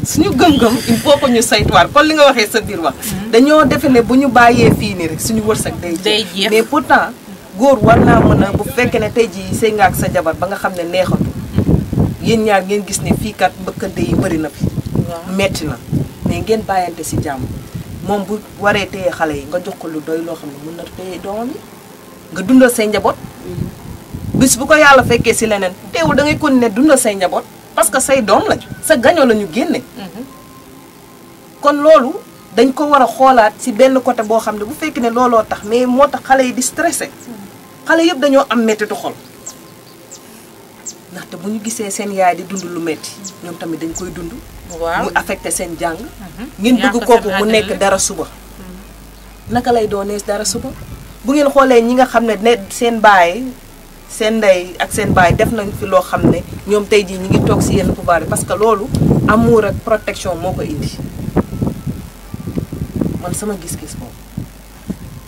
suñu gëm-gëm il faut que ñu saytuwaat kon li nga waxee sa biir wax dañoo defe ne bu ñu bàyyee fii nii rek suñu wërsëg day jeex mais pourtant góor war naa mën a bu fekkee ne tey jii sëy nga ak sa jabar ba nga xam ne neexatu yéen ñaar ngeen gis ne fii kat mbëkkante yi bëri na fi metti na mais ngeen bàyyante si jàmm moom bu waree téye xale yi nga jox ko lu doy loo xam ne mën na téye doomam yi nga dundal say njaboot bis bu ko yàlla fekkee si leneen teewul da ngay continuer dundal say njaboot parce que say doom lañu sa gaño la ñu génne kon loolu dañ ko war a xoolaat si benn côté boo xam ne bu fekkee ne looloo tax mais moo tax xale yi di stressé xale yëpp dañoo am mettitu xol ndaxte bu ñu gisee seen yaay di dund lu metti ñoom tamit dañ koy dund mu affecté seen jàng ngeen bëgg kooku mu nekk dara suba naka lay doonee dara suba bu ngeen xoolee ñi nga xam ne seen baay seen ndey ak seen baay def nañ fi loo xam ne ñoom tey jii ñi ngi toog si yenn pouvoir yi parce que loolu amour ak protection moo ko indi man sama gis-gis boobu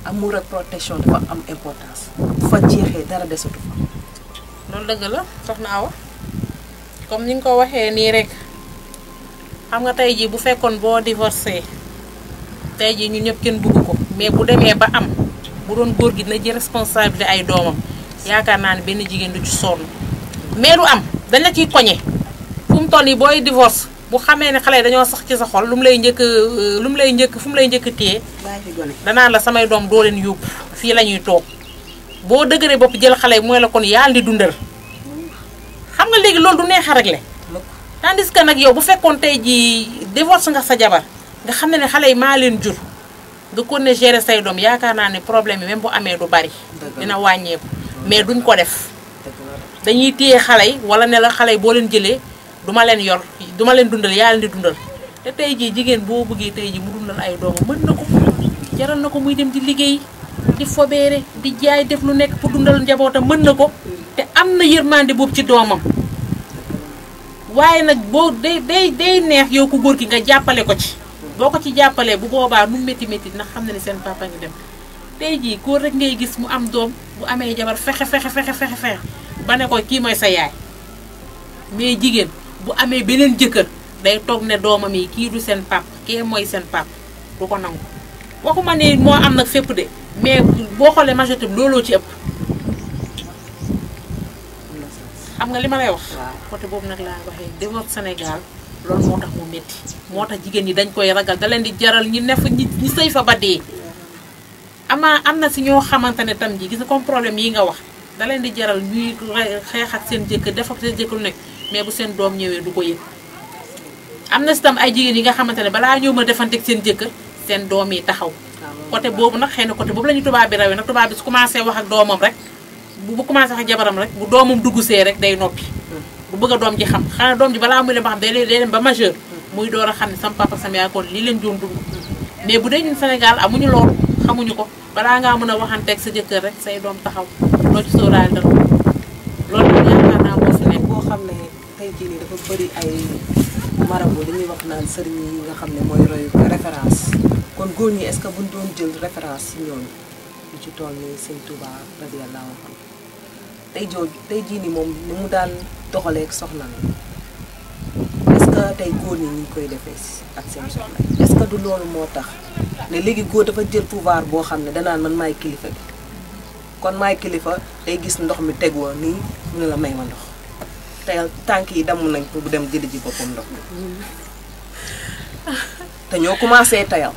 amour ak protection dafa am importance bu fa jeexee dara desatu fa loolu dëgg la soxna Awa comme ni nga ko waxee nii rek xam nga tey jii bu fekkoon boo divorcé tey jii ñun ñëpp kenn bëgg ko mais bu demee ba am bu doon góor gi dina jël responsabilité ay doomam yaakaar naa ne benn jigéen du ci sonn mais du am dañ la ciy koñe fu mu toll nii booy divorce bu xamee ne xale yi dañoo sax ci sa xol fu mu lay njëkk téye danaa la samay doom doo leen yóbbu fii la ñuy toog boo dëgëree bopp jël xale yi mooy la kon yàlla di dundal xam nga léegi loolu du neex a réglé tandis que nag yow bu fekkoon tey jii divorce nga sa jabar nga xam ne xale yi maa leen jur nga ko ne gérer say doom yaakaar naa ne problème yi même bu amee du bari dina wàññeeku mais duñ ko def dañuy téye xale yi wala ne la xale yi boo leen jëlee duma leen yor duma leen dundal yaa leen di dundal te tey jii jigéen boo bëggee tey jii mu dundal ay doomam mën na ko jaral na ko muy dem di liggéey di fobeere di jaay def lu nekk pour dundal njabootam mën na ko te am na yërmande boobu ci doomam waaye nag boo day neex yow ku góor ki nga jàppale ko ci boo ko ci jàppalee bu boobaa nu métti métti ndax xam na ne seen papa ngi dem tey jii góor rek ngay gis mu am doom bu amee jabar fexe ba ne ko kii mooy sa yaay mais jigéen bu amee beneen jëkkër day toog ne doomam yi kii du seen pap kii mooy seen pap du ko nangu waxuma ne moo am nag fépp de mais boo xoolee majorité bi looloo ci ëpp xam nga li ma lay wax côté boobu nag laa waxee divorce Sénégal loolu moo tax mu métti moo tax jigéen ñi dañ koy ragal da leen di jaral ñi nef ñi sëy fa ba dee am na si ñoo xamante ne tam ji gis nga comme problème yi nga wax da leen di jaral ñuy xeex ak seen jëkkër def ak seen jëkkër lu nekk mais bu seen doom ñëwee du ko yëg am na si tam ay jigéen yi nga xamante ne balaa ñëw ma defanteeg seen jëkkër seen doom yi taxaw côté boobu nag xëy na côté boobu la ñu tubaab bi rawee nag tubaab bi su commencé wax ak doomam rek bu commencé wax ak jabaram rek bu doomam dugg see rek day noppi bu bëgg a doom ji xam xanaa doom ji balaa muy dem ba xam day dem ba majeur muy door a xam ne sama papa sama yaay kon lii leen doon dund mais bu dee ñun Sénégal amuñu loolu xamuñu ko balaa ngaa mën a waxanteeg sa jëkkër rek say doom taxaw loo ci sóoraale dara loolu yaakaar naa moo fi nekk boo xam ne tey jii nii dafa bëri ay marabu dañuy wax naan sëriñ yi nga xam ne mooy royu référence kon góor ñi est-ce que buñ doon jël référence si ñooñu lu ci toll nii sëñ Touba radiyallahu anhu tey jii nii moom ni mu daan doxalee ak soxna est-ce que tey góor ñi ñu koy defee ak seen soxna est-ce que du loolu moo tax ne léegi góor dafa jël pouvoir boo xam ne danaan man maay kilifa bi kon maay kilifa day gis ndox mi tegoo nii mu ne la may ma ndox te tànk yi damm nañ ko bu dem jëli ji boppam ndox mi te ñoo commencé tayal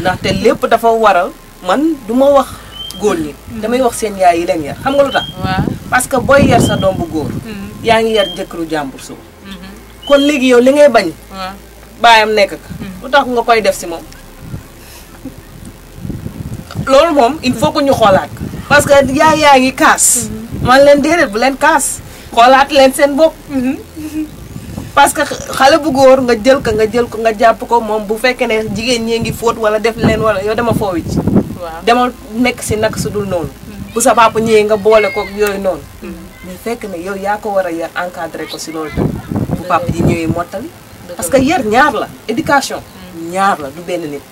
ndaxte lépp dafa waral man duma wax góor ñi damay wax seen yaay yi leen yar xam nga lu tax parce que booy yar sa doom bu góor yaa ngi yar jëkkëru jàmbur suba kon léegi yow li ngay bañ baayam nekk ka lu tax nga koy def si moom loolu moom il faut que ñu xoolaat parce que yaay yaa ngi kaas man leen déedéet bu leen kaas xoolaat leen seen bopp parce que xale bu góor nga jël ko nga jàpp ko moom bu fekkee ne jigéen ñee ngi fóot wala def leen wala yow dama foowi ci dama nekk si nag su dul noonu bu sa papa ñëwee nga boole ko yooyu noonu mais fekk ne yow yaa ko war a yar encadré ko si loolu tamit bu papa ji ñëwee mottali parce que yar ñaar la éducation ñaar la du benn nit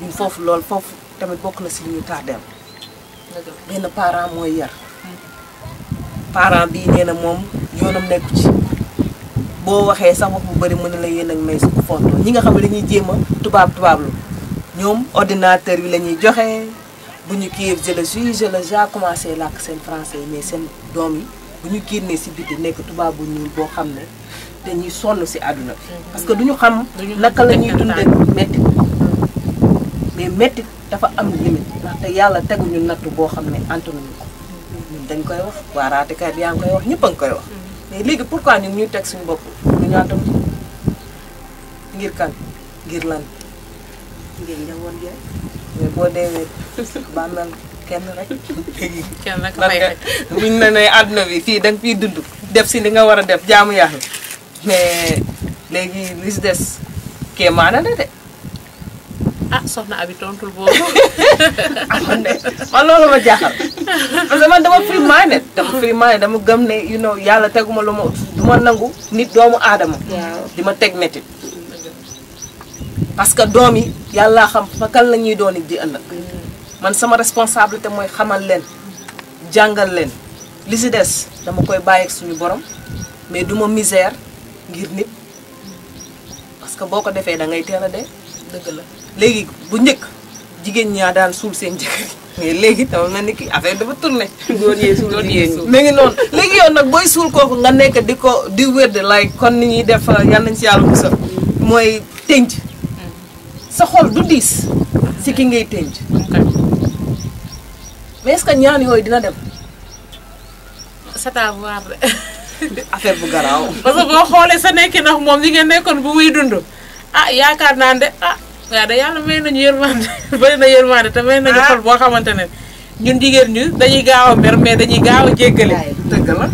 ñun foofu loolu foofu tamit bokk na si li ñu tardeel benn parent mooy yar parent bii nee na moom yoonam nekku ci boo waxee sax wax bu bëri mën na la yéen ak may su ko fontoo ñi nga xam ne dañuy jéem a tubaab lu ñoom ordinateur yi la ñuy joxe bu ñu kii je le suis je le ja commencé làkk seen français yi mais seen doom yi bu ñu génnee si biti nekk tubaab bu ñuul boo xam ne dañuy sonn si àdduna bi parce que duñu xam naka la ñuy dundee métti mais métti dafa am limite ndaxte yàlla teguñu nattu boo xam ne antanuñu ko ñun dañ koy wax waaraatekat yaa ngi koy wax ñëpp a ngi koy wax mais léegi pourquoi ñun ñuy teg suñu bopp ñu ñaata ngir kan ngir lan ngir njaboot gi rek mais boo deewee bàmmeel kenn rek. kenn rek fay buñ ne àdduna bi fii da nga fiy dund def si li nga war a def jaamu yàlla mais léegi li si des kéemaane na de. ah soxna Abi tontul boobu. man loolu ma jaaxal parce que man dama free minded dama gëm ne yàlla teguma lu ma du ma nangu nit doomu aadama. di ma teg métti. parce que doom yi yàlla xam fa kan la ñuy doon di ëllëg. man sama responsabilité mooy xamal leen jàngal leen li si des dama koy bàyyi ak suñu borom mais du ma misère ngir nit parce que boo ko defee da ngay teel a dee. dëgg la léegi bu njëkk jigéen ñaa daan suul seen jëkkër mais léegi dama mel ni ki affaire dafa tourné. góor ñee suul jigéen ñi mi ngi noonu. léegi yow nag booy suul kooku nga nekk di wér de like kon ni ñuy def yal nañ si yàlla musal mooy tënc sa xol du diis si ki ngay tënc. mais est-ce que ñaan yooyu dina dem. c'est à voir de. affaire bu garaaw. parce que boo xoolee sa nekki ndax moom li ngeen nekkoon bu muy dund ah yaakaar naa ne waaw de yàlla may nañu yërmande bëri na yërmande te may nañu xol boo xamante ne ñun jigéen ñu dañuy gaaw a mer mais dañuy gaaw a jéggale. dëgg la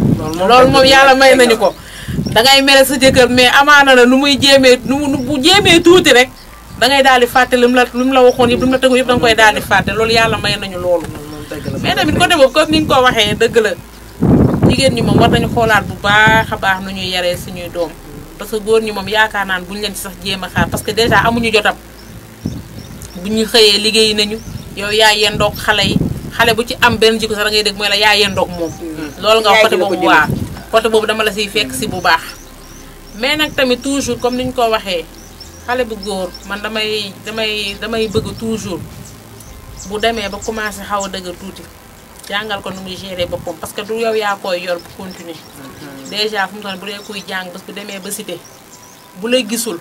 loolu moom yàlla may nañu ko. dangay mere sa jëkkër mais amaana na nu muy jéemee bu jéemee tuuti rek dangay daal di fàtte lu mu la waxoon yëpp lu mu la tegu yëpp danga koy daal di fàtte loolu yàlla may nañu loolu. mais tamit côté boobu comme ni nga ko waxee dëgg la jigéen ñi moom war nañu xoolaat bu baax a baax nu ñuy yaree suñuy doom parce que góor ñi moom yaakaar naan buñu leen ci sax jéem a xaar parce que déjà amuñu jotam bu ñu xëyee liggéey nañu yow yaa yendoog xale yi xale bu ci am benn jikko sax da ngay dégg mooy la yaa yendoog moom. loolu nga wax côté boobu waa côté boobu dama la siy fekk si bu baax. mais nag tamit toujours comme ni ñu ko waxee xale bu góor man damay bëgg toujours. bu demee ba commencé xaw a dëgër tuuti jàngal ko nu muy gérer boppam parce que du yow yaa koy yor bu continuer déjà fu mu toll bu dee kuy jàng bés bu demee ba cité bu lay gisul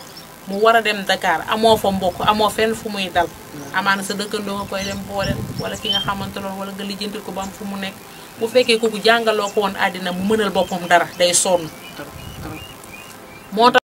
mu war a dem Dakar amoo fa mbokk amoo fenn fu muy dal amaana sa dëkkandoo nga koy dem booleel wala ki nga xamante loolu wala nga lijjantil ko ba am fu mu nekk bu fekkee kooku jàngaloo ko woon àddina mu mënal boppam dara day sonn moo tax